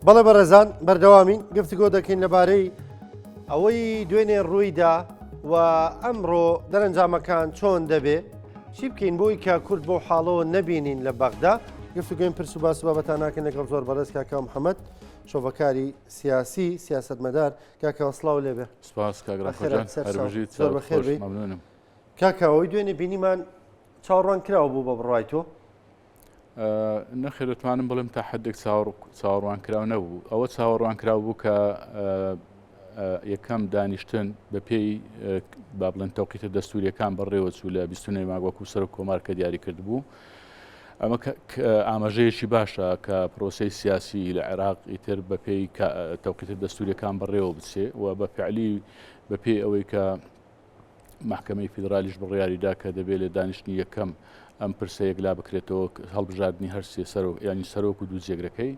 بەڵێ بەڕێزان بەردەوامین گفتگۆ دەکەین لەبارەی ئەوەی دوێنێ ڕوویدا و ئەمڕۆ دەرەنجامەکان چۆن دەبێ چی بکەین بۆی کە کورد بۆ حاڵەوە نەبینین لە بەغدا گفتوگوین پرس و باس و بابەتان ناکەن لەگەڵ زۆر بەڕێز کاکە محەممەد شۆڤەکاری سیاسی سیاستمەدار کاکە سڵاو لێبێ سپاس زۆر بەخێر ممنونم کاکە ئەوەی دوێنێ بینیمان چاوەڕوان کراوە بوو بە بڕای تۆ نەخێر دەتوانم بڵێم تا حدێک چاوەڕوان کراو نەبوو ئەوە چاوەڕوان کراو بوو کە یەکەم دانیشتن بە پێی با بڵێن تەوقیتە دەستوریەکان بەڕێوە چوو لە 29 مانگ وەکو سەرۆک کۆمار کە دیاری کرد بوو ئەمە ئاماژەیەکی باشە کە پرۆسی سیاسی لە عێراق ئیتر بە پێی تەوقیتە دەستوریەکان بەڕێوە بچێ و بە فعلی بە پێی ئەوەی کە مەحکەمەی فیدرالیش بڕیاری دا کە دەبێت لە دانیشتنی یەکەم ئەم پرسە یەکلا بکرێتەوە هەڵبژاردنی هەر سێ سەرۆک یانی سەرۆک و دوو جێگرەکەی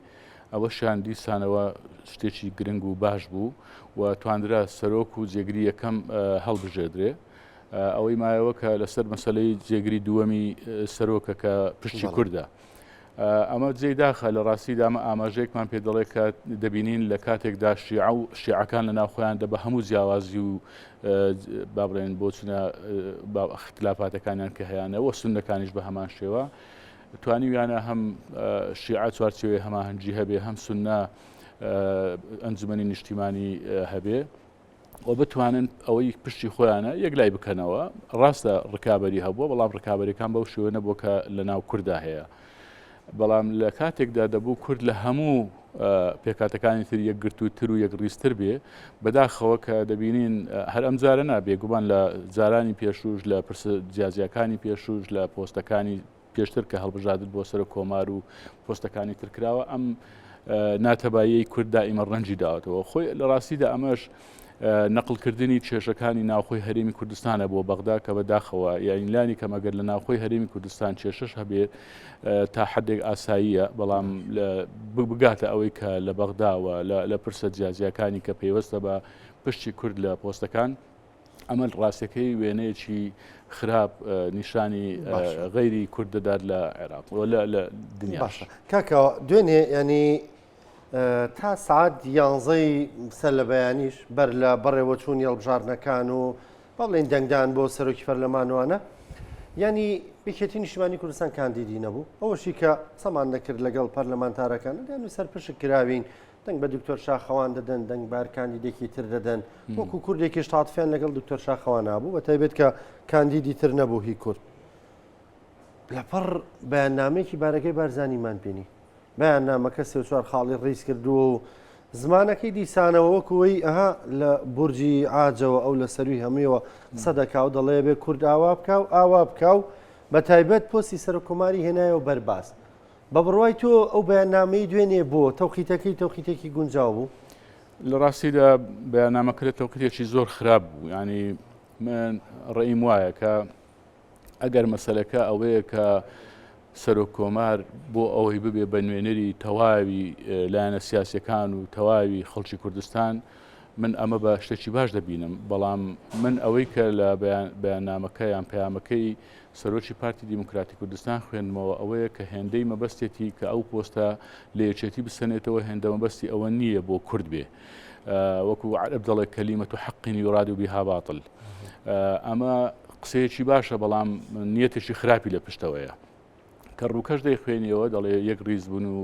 ئەوەشیان دیسانەوە شتێکی گرنگ و باش بوو و تواندرا سەرۆک و جێگری یەکەم هەڵبژێردرێ ئەوەی مایەوە کە لەسەر مەسلەی جێگری دووەمی سەرۆکە کە پشتی کوردە. ئەمە جێی داخە لە ڕاستیدا ئەمە ئاماژەیەکمان پێ دەڵێ کە دەبینین لە کاتێکدا شیعە و شیعەکان لە ناو خۆیاندا بە هەموو جیاوازی و با بڵێن بۆچونە اختلافاتەکانیان کە هەیانە و سوننەکانیش بە هەمان شێوە توانیویانە هەم شیعە چوارچێوەی هەماهەنگی هەبێ هەم سوننە ئەنجومەنی نیشتیمانی هەبێ. و بتوانن ئەوەی پشتی خۆیانە یەکلای بکەنەوە ڕاستە ڕکابی هەبووە بەڵام ڕکابەرەکان بەو شێوە نەبووە کە لە ناو کووردا هەیە بەڵام لە کاتێکدا دەبوو کورد لە هەموو پێکاتەکانی تر یەکگرتووتر و یەکڕیزتر بێ بەداخەوە کە دەبینین هەر ئەم جارە نا بێگومان لە جارانی پێشوش لە پرسە جیاجیاکانی پێشوش لە پۆستەکانی پێشتر کە هەڵبژاردن بۆ سەرۆک کۆمار و پۆستەکانی تر کراوە ئەم ناتەباییەی کورد دائیمە ڕەنجی داوەتەوە خۆی لە ڕاستیدا ئەمەش نەقلکردنی کێشەکانی ناوخۆی هەرێمی کوردستانە بۆ بەغدا کە بەداخەوە یانی لانی کەم ئەگەر لە ناوخۆی هەرێمی کوردستان کێشەش هەبێ تا حدێک ئاساییە بەڵام بگاتە ئەوەی کە لە بەغداوە لە پرسە جیاجیاکانی کە پەیوەستە بە پشتی کورد لە پۆستەکان ئەمە ڕاستەکەی وێنەیەکی خراپ نیشانی غەیری کورد دەدات لە عێراق لە دنیا. باشە کاکە دوێنێ ینی تا سعات یانزەی سەر لە بەیانیش بەر لە بەڕێوەچوونی هەڵبژاردنەکان و با بڵێین دەنگدان بۆ سەرۆکی پەرلەمانوانە ینی یەکێتی نیشتمانی کوردستان کاندیدی نەبوو ئەوەشی کە قسەمان دەکرد لەگەڵ پەرلەمانتارەکان دەیان و سەرپشک کراوین دەنگ بە دکتۆر شاخەوان دەدەن دەنگ بار کاندیدێکی تر دەدەن وەکو کوردێکیش تاتفیان لەگەڵ دکتۆر شاخەوان نابوو بە تایبەت کە کاندیدی تر نەبوو هی کورد لەپڕ بەیاننامەیەکی بارەگەی بارزانیمان بینی بەیاننامەکە سێ و چوار خاڵی ڕیز کردووە و زمانەکەی دیسانەوە وەکو وەی ئەها لە بورجی عاجەوە ئەو لە سەروی هەموویەوە قسە دەکا و دەڵێ بێ کورد ئاوا بکا و ئاوا بکا و بە تایبەت پۆستی سەرۆککۆماری هێنایەوە بەرباس. بە بڕوای تۆ ئەو بەیاننامەی دوێنێ بۆ تەوقیتەکەی تەوقیتێکی گونجاو بوو؟ لە ڕاستیدا بەیاننامەکە لە تەوقیتێکی زۆر خراپ بوو یانی من ڕێیم وایە کە ئەگەر مەسەلەکە ئەوەیە کە سەرۆک کۆمار بۆ ئەوەی ببێ بە نوێنەری تەواوی لایەنە سیاسەکان و تەواوی خەڵکی کوردستان من ئەمە بە شتێکی باش دەبینم بەڵام من ئەوەی کە لە بەیاننامەکە یان پەیامەکەی سەرۆکی پارتی دیموکراتی کوردستان خوێندمەوە ئەوەیە کە هێندەی مەبەستێتی کە ئەو پۆستە لە یەکێتی بسەنێتەوە هێندە مەبەستی ئەوە نییە بۆ کورد بێ وەکو عەرەب دەڵێ کەلیمەت و حەقین یوراد و بیها باتل ئەمە قسەیەکی باشە بەڵام نیەتێکی خراپی لە پشتەوەیە کە ڕووکەش دەیخوێنیەوە دەڵێ یەک ڕیز بوون و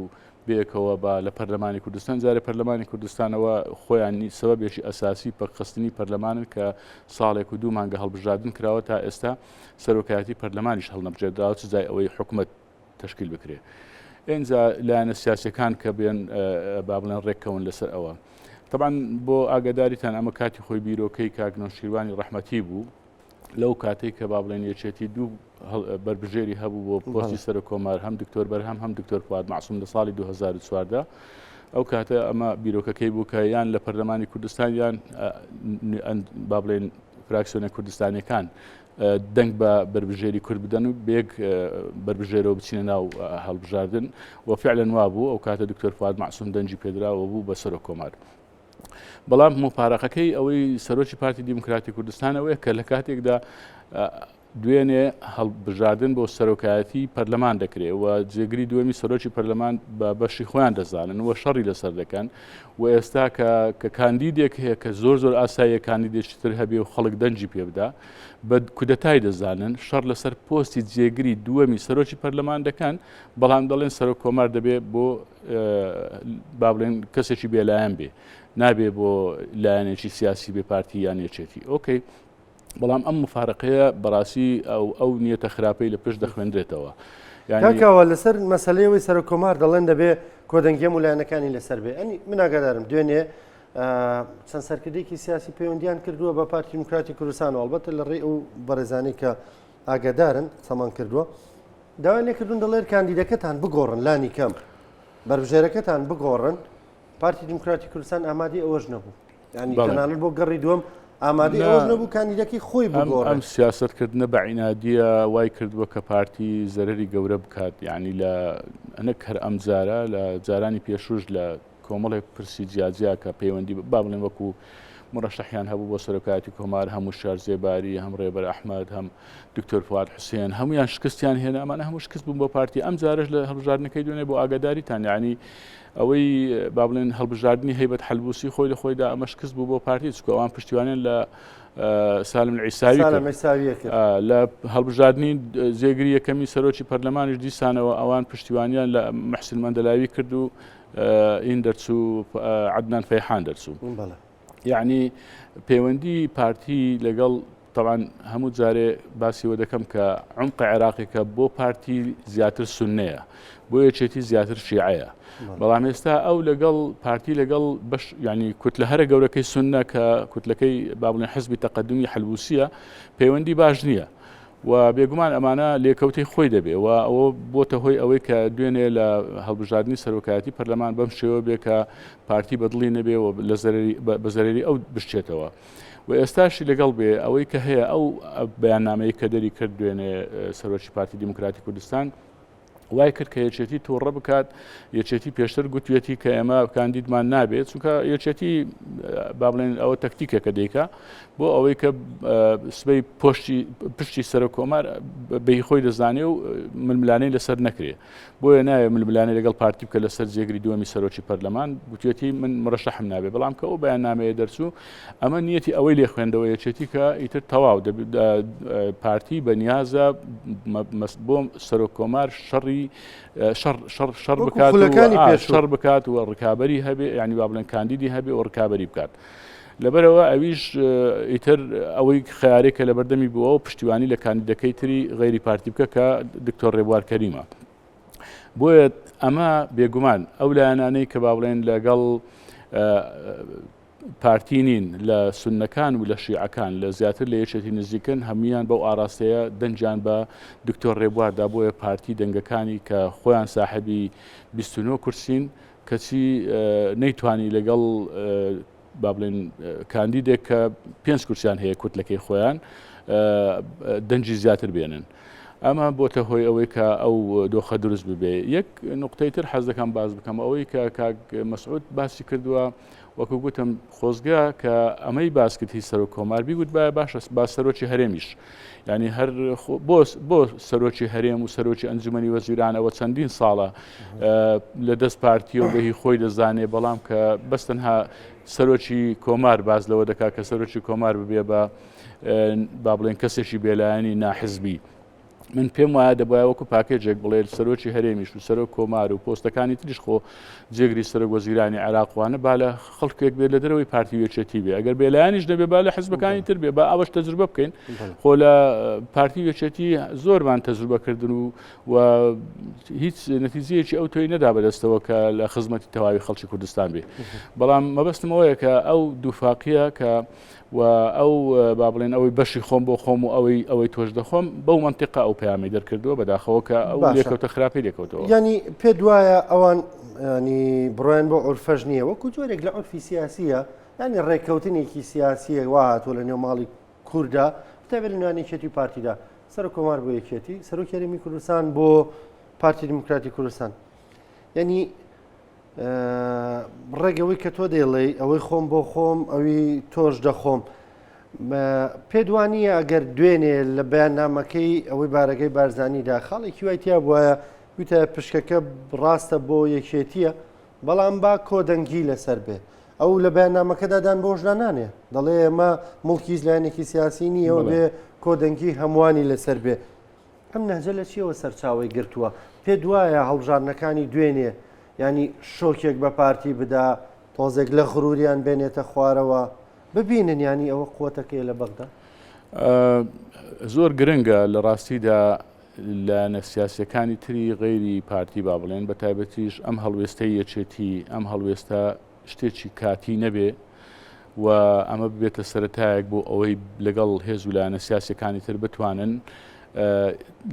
بێکەوە بە لە پەرلەمانی کوردستان جارێ پەرلەمانی کوردستانەوە خۆیان سەبەبێکی ئەساسی پەکخستنی پەرلەمانن کە ساڵێک و دوو مانگە هەڵبژاردن کراوە تا ئێستا سەرۆکایەتی پەرلەمانیش هەڵنەبژێردراوە چ جای ئەوەی حکومەت تەشکیل بکرێ ئینجا لایەنە سیاسەکان کە بێن با بڵێن ڕێککەون لەسەر ئەوە طبعا بۆ ئاگاداریتان ئەمە کاتی خۆی بیرۆکەی کاک نەوشیروانی ڕەحمەتی بوو لەو کاتێک کە با بڵێن یەکێتی دوو بەربژێری هەبوو بۆ پۆستی سەرۆک کۆمار هەم دکتۆر بەرهەم هەم دکتۆر فواد مەعسوم لە ساڵی 2014 ئەو کاتە ئەمە بیرۆکەکەی بوو کە یان لە پەرلەمانی کوردستان یان با بڵێن فراکسیۆنە کوردستانیەکان دەنگ بە بەربژێری کورد بدەن و بێک بەربژێرەوە بچینە ناو هەڵبژاردن و فعلەن وابوو ئەو کاتە دکتۆر فواد مەعسوم دەنگی پێدراوە بوو بە سەرۆک کۆمار. بەڵام مفارەقەکەی ئەوەی سەرۆکی پارتی دیموکراتی کوردستان ئەوەیە کە لە کاتێکدا دوێنێ هەڵبژاردن بۆ سەرۆکایەتی پەرلەمان دەکرێ و جێگری دووەمی سەرۆکی پەرلەمان بە بەشی خۆیان دەزانن و شەڕی لەسەر دەکەن و ئێستا کە کە کاندیدێک هەیە کە زۆر زۆر ئاساییە کاندیدێکی تر هەبێ و خەڵک دەنگی پێ بدا بە کودەتای دەزانن شەڕ لەسەر پۆستی جێگری دووەمی سەرۆکی پەرلەمان دەکەن بەڵام دەڵێن سەرۆک کۆمار دەبێ بۆ با بڵێن کەسێکی بێلایەن بێ نابێ بۆ لایەنێکی سیاسی بێ پارتی یان یەکێتی okay بەڵام ئەم مفارقەیە بەڕاستی ئەو ئەو نیەتە خراپەی لە پشت دەخوێندرێتەوە. کاکەوە لەسەر مەسلەی ئەوەی سەرۆک کۆمار دەڵێن دەبێ کۆدەنگی هەموو لایەنەکانی لەسەر بێ ئەنی من ئاگادارم دوێنێ چەند سەرکردێکی سیاسی پەیوەندیان کردووە بە پارتی دیموکراتی کوردستان و ئەڵبەتە لە ڕێی ئەو بەڕێزانەی کە ئاگادارن قسەمان کردووە داوای لێکردون دەڵێن کاندیدەکەتان بگۆڕن لانی کەم بەربژێرەکەتان بگۆڕن پارتی دیموکراتی کوردستان ئامادەی ئەوەش نەبوو ینی تەنانەت بۆ گەڕی دووەم ئامادەی ئەوەش نەبوو کاندیدەکەی خۆی بگۆڕێت. ئەم سیاسەتکردنە بە عینادیە وای کردووە کە پارتی زەرەری گەورە بکات یعنی لە نەک هەر ئەم جارە لە جارانی پێشوش لە کۆمەڵێک پرسی جیاجیا کە پەیوەندی با بڵێن وەکو مرەشەحیان هەبوو بۆ سەرۆکایەتی کۆمار هەم وشیار زێباری هەم ڕێبەر ئەحمەد هەم دکتۆر فواد حوسێن هەمویان شکستیان هێنا ئەمانە هەموو شکست بوون بۆ پارتی ئەم جارش لە هەڵبژاردنەکەی دوێنێ بۆ ئاگاداریتان یعنی ئەوەی با بڵێن هەڵبژاردنی هەیبەت حەلبوسی خۆی لە خۆیدا ئەمە شکست بوو بۆ پارتی چکو ئەوان پشتیوانیان لە سالم العیساوی لە هەڵبژاردنی جێگری یەکەمی سەرۆکی پەرلەمانیش دیسانەوە ئەوان پشتیوانیان لە محسن مەندەلاوی کرد و ئین دەرچوو عدنان فەیحان دەرچوو یعنی پەیوەندی پارتی لەگەڵ تەبعەن هەموو جارێ باسی وە دەکەم کە عمق عێراقێکە بۆ پارتی زیاتر سوننەیە بۆ یەکێتی زیاتر شیعەیە بەڵام ئێستا ئەو لەگەڵ پارتی لەگەڵ بەش ینی کوتلە هەرە گەورەکەی سوننە کە کوتلەکەی با بڵێن حزبی تەقەدومی حەلبوسیە پەیوەندی باش نییە و بێگومان ئەمانە لێکەوتەی خۆی دەبێ و ئەوە بۆتە هۆی ئەوەی کە دوێنێ لە هەڵبژاردنی سەرۆکایەتی پەرلەمان بەم شێوە بێ کە پارتی بەدڵی نەبێ و بە زەرەری ئەو بشچێتەوە. و ئێستاشی لەگەڵ بێ ئەوەی کە هەیە ئەو بەیاننامەی کە دەری کرد دوێنێ سەرۆکی پارتی دیموکراتی کوردستان وای کرد کە یەکێتی تووڕە بکات یەکێتی پێشتر گوتوێتی کە ئێمە کاندیدمان نابێت چونکە یەکێتی با بڵێن ئەوە تەکتیکێکە دیکە بۆ ئەوەی کە سبەی پۆشتی پشتی سەرۆک کۆمار بەی خۆی دەزانێ و ململانەی لەسەر نەکرێ بۆیە ناوێ ململانێ لەگەڵ پارتی بکە لەسەر جێگری دووەمی سەرۆکی پەرلەمان، گوتویەتی من مرەشەحم نابێ، بەڵام کە ئەو بەیاننامەیە دەرچوو ئەمە نیەتی ئەوەی لێ خوێندەوە یەکێتی کە ئیتر تەواو پارتی بە نیازە بۆ سەرۆک کۆمار شەڕی شەڕ شەڕ شەڕ بکات شەڕ بکات و ڕکابەری هەبێ ینی با بڵێن کاندیدی هەبێ و ڕکابەری بکات. لەبەرەوە ئەویش ئیتر ئەوەی خیارێک کە لەبەردەمی بووە و پشتیوانی لە کاندیدەکەی تری غەیری پارتی بکە کە دکتۆر ڕێبوار کەریمە. بۆیە ئەمە بێگومان ئەو لایەنانەی کە با بڵێن لەگەڵ پارتی نین لە سوننەکان و لە شیعەکان لە زیاتر لە یەکێتی نزیکن هەمویان بەو ئاراستەیە دەنگیان بە دکتۆر ڕێبواردا بۆیە پارتی دەنگەکانی کە خۆیان ساحبی 29 کورسین کەچی نەیتوانی لەگەڵ با بڵێن کاندیدێک کە پێنج کورسیان هەیە کوتلەکەی خۆیان دەنگی زیاتر بێنن. ئەمە بۆتە هۆی ئەوەی کە ئەو دۆخە دروست ببێ یەک نقطەی تر حەز دەکەم باز بکەم ئەوەی کە کاک مەسعود باسی کردووە وەکو گوتم خۆزگە کە ئەمەی باس کرد هی سەرۆک کۆمار بیگوت باە باشە با سەرۆکی هەرێمیش ینی هەر بۆ بۆ سەرۆکی هەرێم و سەرۆکی ئەنجومەنی وەزیرانەوە چەندین ساڵە لە دەست پارتی و بەهی خۆی دەزانێ بەڵام کە بەس تەنها سەرۆکی کۆمار باز لەوە دەکات کە سەرۆکی کۆمار ببێ بە با بڵێن کەسێکی بێلایەنی ناحزبی. من پێم وایە دەبایە وەکو پاکێجێک بڵێت سەرۆکی هەرێمیش و سەرۆک کۆمار و پۆستەکانی تریش خۆ جێگری سەرۆک وەزیرانی عێراقوانە با لە خەڵکێک بێت لە دەرەوەی پارتی و یەکێتی بێ ئەگەر بێلایەنیش دەبێ با لە حزبەکانی تر بێ با ئەوەش تەجروبە بکەین خۆ لە پارتی و یەکێتی زۆرمان تەجروبە کردن و و هیچ نەتیجەیەکی ئەو تۆی نەدا بەدەستەوە کە لە خزمەتی تەواوی خەڵکی کوردستان بێ بەڵام مەبەستم ئەوەیە کە ئەو دووفاقیە کە و ئەو با بڵێن ئەوەی بەشی خۆم بۆ خۆم و ئەوەی ئەوەی تۆش دەخۆم بەو مەنتیقە ئەو پەیامی دەرکردووە بەداخەوە کە ئەو لێکەوتە خراپی لێکەوتەوە. ینی پێ دوایە ئەوان ینی بڕۆیان بۆ عورفەش نییە وەکو جۆرێک لە عورفی سیاسیە ینی ڕێککەوتنێکی سیاسیە وا هاتووە لە نێو ماڵی کووردا تابێت لە نێوان یەکێتی و پارتیدا سەرۆک کۆمار بۆ یەکێتی سەرۆکی هەرێمی کوردستان بۆ پارتی دیموکراتی کوردستان یعنی ڕێک ئەوەی کە تۆ دەیڵێی ئەوەی خۆم بۆ خۆم ئەوی تۆش دەخۆم. پێت وانییە ئەگەر دوێنێ لە بەیاننامەکەی ئەوەی بارەگەی بارزانیدا خاڵێکی وای تیا بوایە وتایە پشکەکە ڕاستە بۆ یەکێتییە بەڵام با کۆدەنگی لەسەر بێ ئەو لە بەیاننامەکەدا دان بەوەشدا نانێ دەڵێ ئێمە موڵکی هیچ لایەنێکی سیاسی نییە و بێ کۆدەنگی هەمووانی لەسەر بێ ئەم نەهجە لە چیەوە سەرچاوەی گرتووە؟ پێت وایە هەڵبژاردنەکانی دوێنێ یانی شۆکێک بە پارتی بدا، تۆزێک لە غروریان بێنێتە خوارەوە، ببینن یانی ئەوە قوتەکەیە لە بەغدا؟ زۆر گرنگە لە ڕاستیدا لایەنە سیاسیەکانی تری غەیری پارتی با بڵێن بە تایبەتیش ئەم هەڵوێستەی یەکێتی ئەم هەڵوێستە شتێکی کاتی نەبێ و ئەمە ببێتە سەرەتایەک بۆ ئەوەی لەگەڵ هێز و لایەنە سیاسەکانی تر بتوانن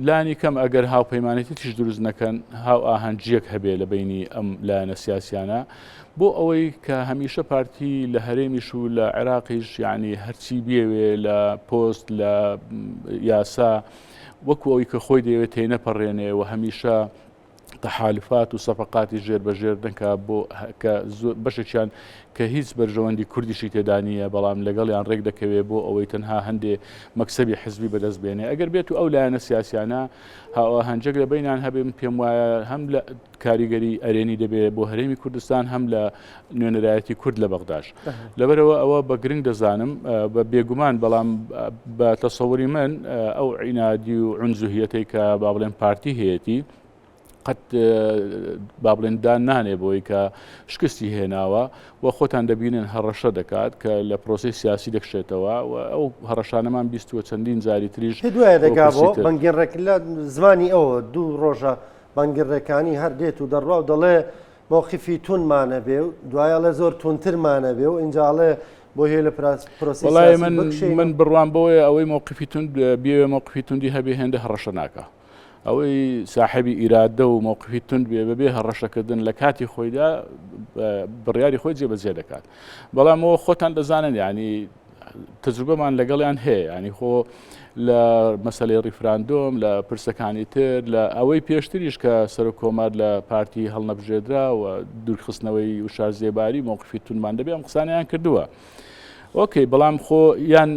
لانی کەم ئەگەر هاوپەیمانێتیش دروست نەکەن هاو ئاهەنگیەک هەبێ لە بینی ئەم لایەنە سیاسیانە بۆ ئەوەی کە هەمیشە پارتی لە هەرێمیش و لە عێراقیش یعنی هەرچی بێوێ لە پۆست لە یاسا وەکو ئەوی کە خۆی دەیەوێت تێنەپەڕێنێ و هەمیشە تەحالفات و سەفەقاتی ژێر بە ژێر دەکا بۆ کە بەشێکیان کە هیچ بەرژەوەندی کوردیشی تێدا نییە بەڵام لەگەڵیان ڕێک دەکەوێ بۆ ئەوەی تەنها هەندێ مەکسەبی حزبی بەدەست بێنێ ئەگەر بێت و ئەو لایەنە سیاسیانە هاوئاهەنگیەک لە بینیان هەبێ من پێم وایە هەم لە کاریگەری ئەرێنی دەبێ بۆ هەرێمی کوردستان هەم لە نوێنەرایەتی کورد لە بەغداش لەبەرەوە ئەوە بە گرنگ دەزانم بە بێگومان بەڵام بە تەسەوری من ئەو عینادی و عنزوهیەتەی کە با بڵێن پارتی هەیەتی قەت با بڵێن دان نانێ بۆی کە شکستی هێناوە و خۆتان دەبینن هەڕەشە دەکات کە لە پرۆسی سیاسی دەکشێتەوە و ئەو هەڕەشانەمان بیستوە چەندین جاری تریش دوایە دەگا بۆ بەنگین ڕێک لە زمانی ئەوە دوو ڕۆژە بەنگین ڕێکانی هەر دێت و دەڕوا و دەڵێ مەوقیفی توندمان هەبێ و دوای ئەڵێ زۆر توندترمان هەبێ و ئینجا ئەڵێ بۆ هەیە لە پرۆسەی وەڵای سیاسی من بکشێین من بڕوام بەوەیە ئەوەی مەوقیفی توند بیەوێ مەوقیفی توندی هەبێ هێندە هەڕەشە ناکا ئەوەی ساحێبی ئیرادە و مەوقیفی توند بێ بەبێ هەڕەشەکردن لە کاتی خۆیدا بڕیاری خۆی جێبەجێ دەکات بەڵام ئەوە خۆتان دەزانن یعنی تەجروبەمان لەگەڵیان هەیە ینی خۆ لە مەسلەی ڕیفراندۆم لە پرسەکانی تر لە ئەوەی پێشتریش کە سەرۆک کۆمار لە پارتی هەڵنەبژێدرا و دوورخستنەوەی وشار زێباری مۆقفی تونمان دەبێ ئەم قسانیان کردووە. ئۆکەی بەڵام خۆ یان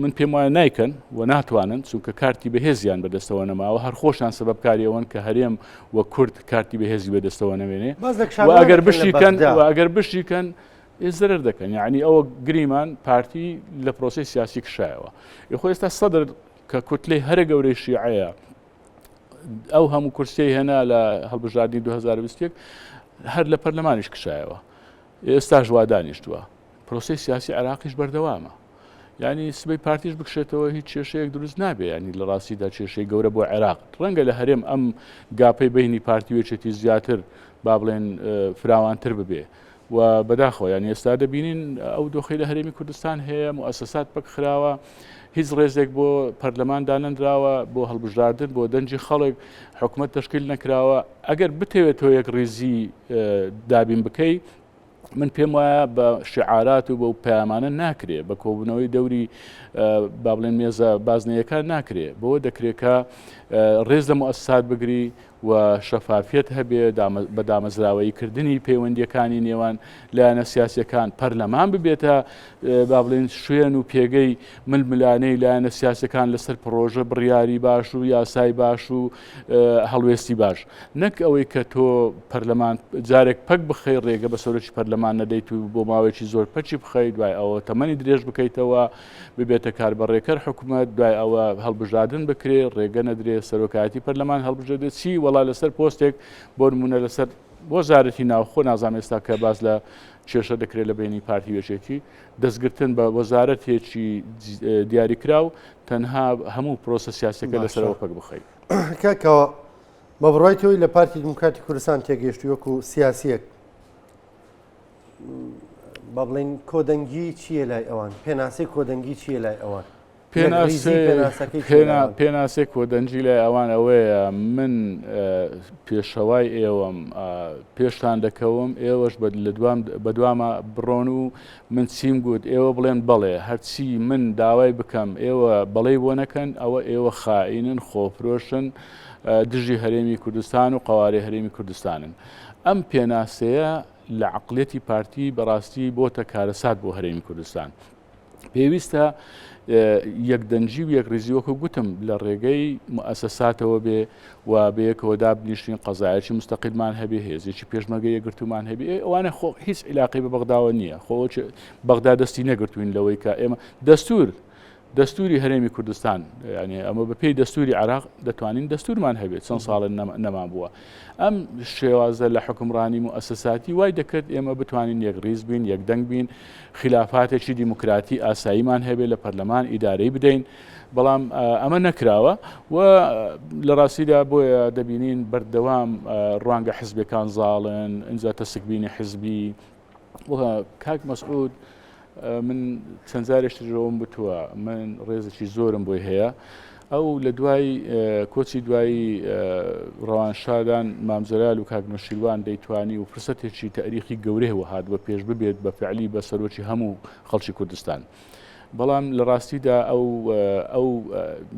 من پێم وایە نایکەن و ناتوانن چونکە کارتی بەهێزیان بەدەستەوە نەماوە هەر خۆشیان سەبەبکاری ئەوەن کە هەرێم و کورد کارتی بەهێزی بەدەستەوە نەمێنێ ئەگەر بشیکەن ئەگەر بشیکەن ئێ زەرەر دەکەن یعنی ئەوە گریمان پارتی لە پرۆسی سیاسی کشایەوە یخۆ ئێستا سەدر کە کوتلەی هەرە گەورەی شیعەیە ئەو هەموو کورسیەی هێنا لە هەڵبژاردنی 2021 هەر لە پەرلەمانیش کشایەوە ئێستاش وا دانیشتووە پرۆسی سیاسی عێراقیش بەردەوامە ینی سبەی پارتیش بکشێتەوە هیچ کێشەیەک دروست نابێ ینی لە ڕاستیدا کێشەی گەورە بۆ عێراق ڕەنگە لە هەرێم ئەم gap ەی بینی پارتی وێچێتی زیاتر با بڵێن فراوانتر ببێ و بەداخەوە یانی ئێستا دەبینین ئەو دۆخەی لە هەرێمی کوردستان هەیە موئەسەسات پەک خراوە هیچ ڕێزێک بۆ پەرلەمان دانەنراوە بۆ هەڵبژاردن بۆ دەنگی خەڵک حکومەت تەشکیل نەکراوە ئەگەر بتەوێت تۆ یەک ڕیزی دابین بکەی من پێم وایە بە شعارات و بەو پەیامانە ناکرێ بە کۆبوونەوەی دەوری با بڵێن مێزە بازنەیەکان ناکرێ بەوە دەکرێت کە ڕێز لە موئەسەسات بگری و شەفافیەت هەبێ، بە دامەزراوەیی کردنی پەیوەندییەکانی نێوان لایەنە سیاسییەکان، پەرلەمان ببێتە با بڵێین شوێن و پێگەی ململانێی لایەنە سیاسییەکان لەسەر پڕۆژە بڕیاری باش و یاسای باش و هەڵوێستی باش. نەک ئەوەی کە تۆ پەرلەمان جارێک پەک بخەی ڕێگە بە سەرۆکی پەرلەمان نەدەیت و بۆ ماوەیەکی زۆر پەکی بخەی دوای ئەوە تەمەنی درێژ بکەیتەوە ببێتە کاربەڕێکەر حکومەت دوای ئەوە هەڵبژاردن بکرێ ڕێگە نەدرێ سەرۆکایەتی پەرلەمان هەڵبژێردرێت چی وەڵا لەسەر پۆستێک بۆ نمونە لەسەر وەزارەتی ناوخۆ نازانم ئێستا کە باس لە کێشە دەکرێت لە بینی پارتی وێچێتی دەستگرتن بە وەزارەتێکی دیاریکراو تەنها هەموو پرۆسە سیاسەکە لەسەرەوە پەک بخەیت. کاکەوە بە بڕای تۆی لە پارتی دیموکراتی کوردستان تێگەیشتووی وەکو سیاسیەک با بڵێین کۆدەنگی چییە لای ئەوان؟ پێناسەی کۆدەنگی چییە لای ئەوان؟ پێناسەی کۆدەنگی لای ئەوان ئەوەیە من پێشەوای ئێوەم پێشتان دەکەوم ئێوەش بەدوامە بڕۆن و من چیم گوت ئێوە بڵێن بەڵێ هەرچی من داوای بکەم ئێوە بەڵێ بۆ نەکەن ئەوە ئێوە خائینن خۆفرۆشن دژی هەرێمی کوردستان و قوارەی هەرێمی کوردستانن ئەم پێناسەیە لە عەقڵیەتی پارتی بەڕاستی بۆتە کارەسات بۆ هەرێمی کوردستان. پێویستە یەکدەنگی و یەکڕیزی وەکو گوتم لە ڕێگەی موئەسەساتەوە بێ و بەیەکەوە دابنیشتین قەزایەکی مستەقیلمان هەبێ هێزێکی پێشمەرگە یەکگرتوومان هەبێ ئەوانە خۆ هیچ عیلاقەی بە بەغداوە نییە خۆ بەغدا دەستی نەگرتوین لەوەی کە ئێمە دەستور دەستوری هەرێمی کوردستان یعنی ئەمە بە پێی دەستوری عراق دەتوانین دەستورمان هەبێت چەند ساڵە نەمان بووە ئەم شێوازە لە حکمڕانی موئەسەساتی وای دەکرد ئێمە بتوانین یەک ڕیز بین یەک دەنگ بین خلافاتێکی دیموکراتی ئاساییمان هەبێت لە پەرلەمان ئیدارەی بدەین بەڵام ئەمە نەکراوە و لە ڕاستیدا بۆیە دەبینین بەردەوام ڕوانگە حزبەکان زاڵن ئینجا تەسکبینی حزبی کاک مەسعود من چەند جارێک ترەوەم بتووە من ڕێزێکی زۆرم بۆی هەیە ئەو لە دوای کۆچی دوایی ڕەوانشادان مامجلال و کاک نەشیروان دەیتوانی و فرسەتێکی تاریخی گەورەیەوە هات بە پێش ببێت بە فعلی بە سەرۆکی هەموو خەڵکی کوردستان. بەڵام لە ڕاستیدا ئەو ئەو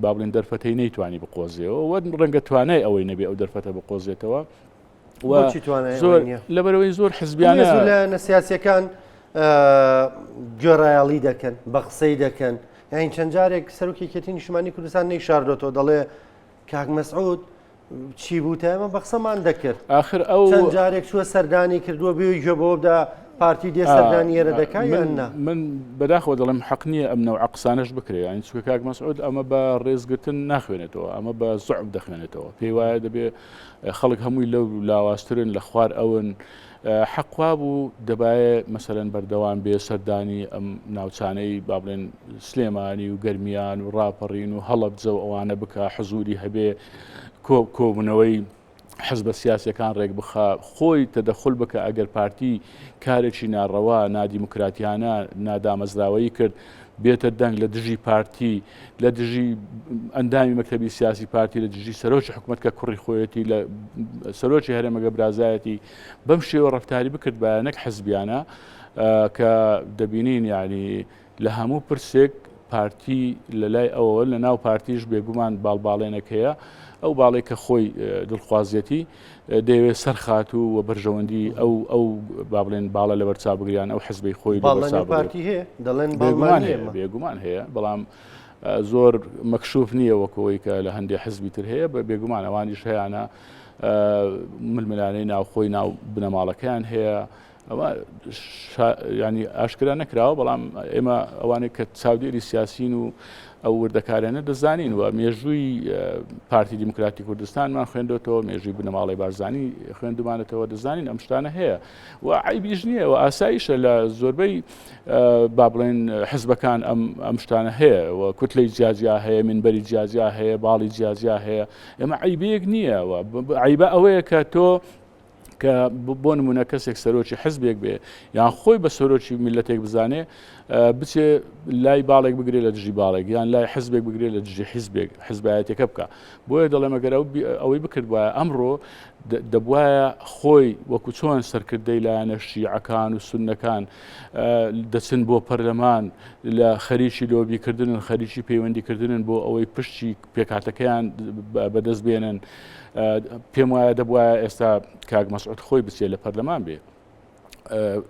با بڵێن دەرفەتەی نەیتوانی بقۆزیەوە وە ڕەنگە توانای ئەوەی نەبێ ئەو دەرفەتە بقۆزێتەوە زۆر لەبەرەوەی زۆر حزبیانە لایەنە سیاسەکان گوێڕایەڵی دەکەن بە قسەی دەکەن یاین چەند جارێک سەرۆکی یەکێتی نیشتمانی کوردستان نەیشاردۆتەوە دەڵێ کاک مەسعود چی بوو تا ئێمە بە قسەمان دەکرد ئاخر ئەو چەند جارێک چووە سەردانی کردووە بێ گوێ بەوە بدا پارتی دێ سەردانی ئێرە دەکا یان نا من بەداخەوە دەڵێم حەق نییە ئەم نەوعە قسانەش بکرێ یانی چونکە کاک مەسعود ئەمە بە ڕێزگرتن ناخوێنێتەوە ئەمە بە زوعب دەخوێنێتەوە پێی وایە دەبێ خەڵک هەمووی لەو لاوازترن لە خوار ئەون حەق وابوو دەبایە مەسەلەن بەردەوام بێ سەردانی ئەم ناوچانەی با بڵێن سلێمانی و گەرمیان و ڕاپەڕین و هەڵەبجە و ئەوانە بکە حزوری هەبێ کۆبوونەوەی حزبە سیاسەکان ڕێک بخە خۆی تەدەخل بکە ئەگەر پارتی کارێکی ناڕەوا نادیموکراتیانە نادامەزراوەیی کرد بێتە دەنگ لە دژی پارتی لە دژی ئەندامی مەکتەبی سیاسی پارتی لە دژی سەرۆکی حکومت کە کوڕی خۆیەتی لە سەرۆکی هەرێمەگە برازایەتی بەم شێوە ڕفتاری بکرد باە نەک حزبیانە کە دەبینین یعنی لە هەموو پرسێک پارتی لە لای ئەوەوە لە ناو پارتیش بێگومان باڵباڵێنێک هەیە ئەو باڵێک کە خۆی دڵخوازیەتی دەیەوێت سەرخات و و بەرژەوەندی ئەو ئەو با بڵێن باڵە لەبەر چاو بگریان ئەو حزبەی خۆی لەبەر چاو پارتی هەیە دەڵێن بێگومان هەیە بێگومان هەیە بەڵام زۆر مەکشوف نییە وەکەوەی کە لە هەندێک حزبی تر هەیە بە بێگومان ئەوانیش هەیەە ململانەی ناوخۆی ناو بنەماڵەکەیان هەیە ئەوە ینی ئاشکرا نەکراوە بەڵام ئێمە ئەوانەی کە چاودێری سیاسین و ئەو وردەکارانە دەزانین و مێژووی پارتی دیموکراتی کوردستانمان خوێندێتەوە مێژووی بنەماڵی بارزانی خوێندومانەتەوە دەزانین ئەم شتانە هەیە و عیبیش نییە و ئاساییشە لە زۆربەی با بڵێن حزبەکان ئەم ئەم شتانە هەیە و کوتلەی جیاجیا هەیە منبەری جیاجیا هەیە باڵی جیاجیا هەیە ئێمە عیبەیەک نییە و عیبە ئەوەیە کە تۆ کە بۆ نمونە کەسێک سەرۆکی حزبێک بێ یان خۆی بە سەرۆکی میلەتێک بزانێ بچێ لای باڵێک بگرێ لە دژی باڵێک یان لای حزبێک بگرێ لە دژی حزبێک حزبایەتەکە بکە بۆیە دەڵێم ئەگەر ئەوەی بکرد وایە ئەمڕۆ دەبواە خۆی وەکو چۆن سەرکردەی لایەنە شیعەکان و سوننەکان دەچن بۆ پەرلەمان لە خەریکی لۆبیکردنن خەریکی پەیوەندیکردنن بۆ ئەوەی پشتی پێکهاتەکەیان بەدەست بێنن پێم وایە دەبواە ئێستا کاک مەسعود خۆی بچێت لە پەرلەمان بێ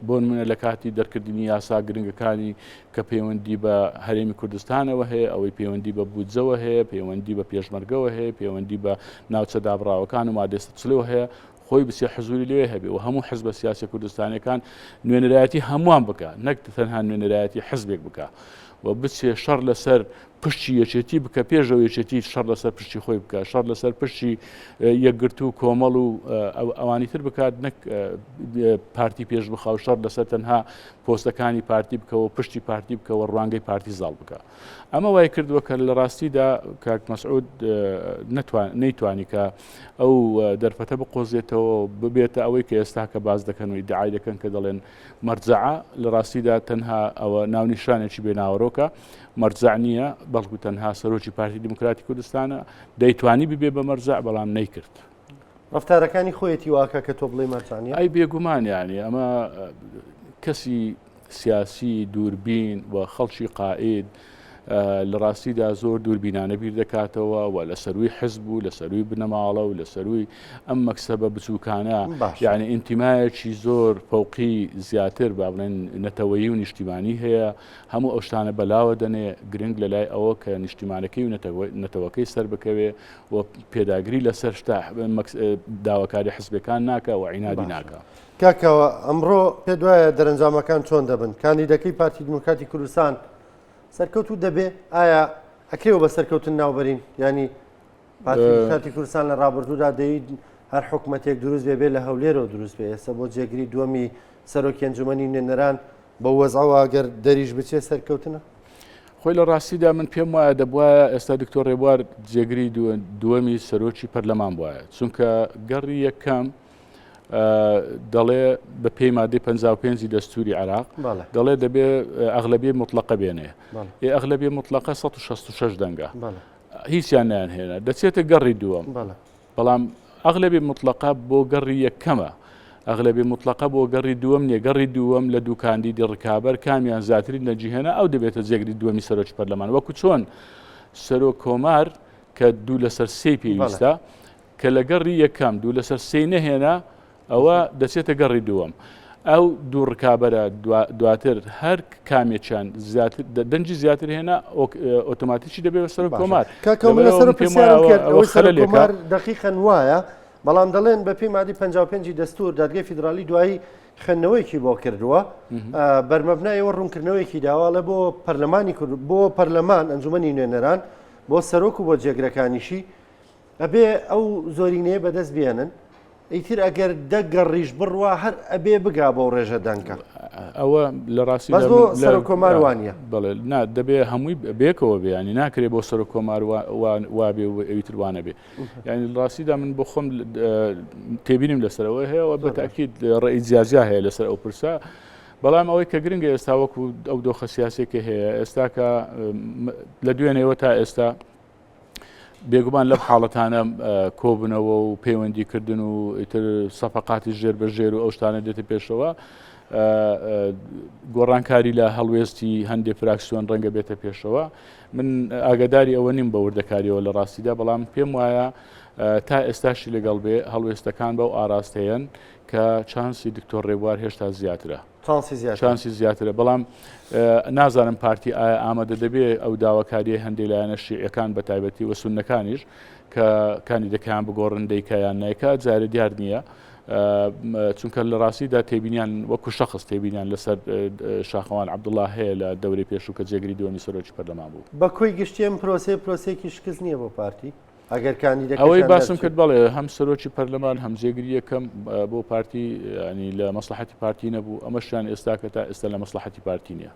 بۆ نمونە لە کاتی دەرکردنی یاسا گرنگەکانی کە پەیوەندی بە هەرێمی کوردستانەوە هەیە ئەوەی پەیوەندی بە بودجەوە هەیە پەیوەندی بە پێشمەرگەوە هەیە پەیوەندی بە ناوچە دابڕاوەکان و مادەی چلەوە هەیە خۆی بچێ حزوری لێ هەبێ و هەموو حزبە سیاسی کوردستانەکان نوێنەرایەتی هەمووان بکە نەک تەنها نوێنەرایەتی حزبێک بکە و بچێ شەڕ لەسەر پشتی یەکێتی بکە پێشەوە یەکێتی شەڕ لەسەر پشتی خۆی بکە شەڕ لەسەر پشتی یەکگرتوو و کۆمەڵ و ئەوانی تر بکات نەک پارتی پێش بخا و شەڕ لەسەر تەنها پۆستەکانی پارتی بکەوە پشتی پارتی بکەوە ڕوانگەی پارتی زاڵ بکە ئەمە وای کردووە کە لە ڕاستیدا کاک مەسعود نەیتوانی کە ئەو دەرفەتە بقۆزێتەوە ببێتە ئەوەی کە ئێستا کە باز دەکەن و ئیدعای دەکەن کە دەڵێن مەرجەعە لە ڕاستیدا تەنها ئەوە ناونیشانێکی بێ ناوەرۆکە مەرجەع نییە بەڵکو تەنها سەرۆکی پارتی دیموکراتی کوردستانە دەیتوانی ببێ بە مەرجەع بەڵام نەیکرد. ڕەفتارەکانی خۆیەتی واکە کە تۆ بڵێی مەرجەع نییە؟ ئەی بێگومان یانی ئەمە کەسی سیاسی دووربین و خەڵکی قائید. لە ڕاستیدا زۆر دووربینانە بیر دەکاتەوە و لە سەرووی حزب و لە سەرووی بنەماڵە و لە سەرووی ئەم مەکسەبە بچووکانە یعنی ئینتیمایەکی زۆر فەوقی زیاتر با بڵێن نەتەوەیی و نیشتیمانی هەیە هەموو ئەو شتانە بەلاوە دەنێ گرنگ لە لای ئەوە کە نیشتیمانەکەی و نەتەوەکەی سەر بکەوێ و پێداگری لەسەر شتە داواکاری حزبەکان ناکە و عینادی ناکە. کاکەوە ئەمڕۆ پێ دوایە دەرەنجامەکان چۆن دەبن کاندیدەکەی پارتی دیموکراتی کوردستان سەرکەوتوو دەبێ؟ ئایا ئەکرێ بە سەرکەوتن ناوبەرین؟ ینی پارتی دیموکراتی کوردستان لە ڕابردوودا دەی هەر حکومەتێک دروست بێ بێ لە هەولێرەوە دروست بێ ئێستا بۆ جێگری دووەمی سەرۆکی ئەنجومەنی نوێنەران بە وەزعەوە گەر دەریش بچێ سەرکەوتنە؟ خۆی لە ڕاستیدا من پێم وایە دەبواە ئێستا دکتۆر ڕێبوار جێگری دووەمی سەرۆکی پەرلەمان بواە چونکە گەڕی یەکەم دەڵێ بە پێی مادەی 55 دەستوری عراق دەڵێ دەبێ ئەغلبی مطلقە بێنێ ئێ ئەغلبی مطلقە 166 دەنگە هیچیان نیان هێنا دەچێتە گەڕی دووەم بەڵام ئەغلبی مطلقە بۆ گەڕی یەکەمە ئەغلبی مطلقە بۆ گەڕی دووەم نیە گەڕی دووەم لە دوو کاندیدی ڕکابەر کامیان زیاترین دەنگی هێنا ئەو دەبێتە جێگری دووەمی سەرۆکی پەرلەمان وەکو چۆن سەرۆک کۆمار کە دوو لەسەر سێ پێویستە کە لە گەڕی یەکەم دوو لەسەر سێی نەهێنا ئەوە دەچێتە گەڕی دووەم. ئەو دوو ڕکابەرە دواتر هەر کامێکیان زیاتر دەنگی زیاتر هێنا ئۆتۆماتیکی دەبێت بە سەرۆک کۆمار. کاکە من لەسەر پرسیارم کرد ئەوەی سەرۆک کۆمار دەقیقەن وایە بەڵام دەڵێن بە پێی مادەی 55 دەستور دادگای فیدرالی دوایی خوێندنەوەیەکی بۆ کردووە بەرمەبنای ئەوە ڕوونکردنەوەیەکی داوە لە بۆ پەرلەمانی کرد بۆ پەرلەمان ئەنجومەنی نوێنەران بۆ سەرۆک و بۆ جێگرەکانیشی ئەبێ ئەو زۆرینەیە بەدەست بێنن ئیتر ئەگەر دە گەڕیش بڕوا هەر ئەبێ بگا بەو ڕێژە دەنگە. ئەوە لە ڕاستی بەس بۆ سەرۆک کۆمار وانە. بەڵێ نا دەبێ هەمووی بێکەوە بێ ینی ناکرێ بۆ سەرۆک کۆمار وابێ و ئەوی تر وانە بێ یعنی ڕاستیدا من بۆ خۆم تێبینیم لەسەرەوە هەیە و بە تاکید ڕێی جیاجیا هەیە لەسەر ئەو پرسە بەڵام ئەوەی کە گرنگە ئێستا وەکو ئەو دۆخە سیاسێکی هەیە ئێستا کە لە دوێنێوە تا ئێستا بێگومان لەم حاڵەتانە کۆبنەوە و پەیوەندی کردن و ئیتر سەفقاتی ژێر بە ژێر و ئەو شتانە دێتە پێشەوە گۆڕانکاری لە هەڵوێستی هەندێک فراکسیۆن ڕەنگە بێتە پێشەوە من ئاگاداری ئەوە نیم بە وردەکاریەوە لە ڕاستیدا بەڵام پێم وایە تا ئێستاشی لەگەڵ بێ هەڵوێستەکان بەو ئاراستەیەن کە چانسی دکتۆر ڕێبوار هێشتا زیاترە. چانسی زیاترە. چانسی زیاترە بەڵام نازانم پارتی ئایا ئامادە دەبێ ئەو داواکاریە هەندێک لایەنە شیعەکان بە تایبەتی و سوننەکانیش کە کاندیدەکەیان بگۆڕن دەیکا یان نایکا جارێ دیار نییە چونکە لە ڕاستیدا تێبینیان وەکو شخص تێبینیان لەسەر شاخەوان عەبدوڵڵا هەیە لە دەورەی پێشوو کە جێگری دووەمی سەرۆکی پەرلەمان بوو. بە کۆی گشتی ئەم پرۆسەیە پرۆسەیەکی شکست نییە بۆ پارتی؟ ئەگەر کاندیدەکەشیان ئەوەی باسم کرد بەڵێ هەم سەرۆکی پەرلەمان هەم جێگری یەکەم بۆ پارتی ینی لە مەسلحەتی پارتی نەبوو ئەمەشیان ئێستا کە تا ئێستا لە مەسلحەتی پارتی نییە.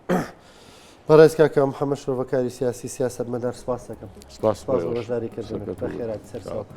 بەڕێز کاکە محەممەد شرۆڤەکاری سیاسی سیاسەتمەدار سپاس دەکەم سپاس بۆ بەشداریکردنت بەخێرات سەرچاو.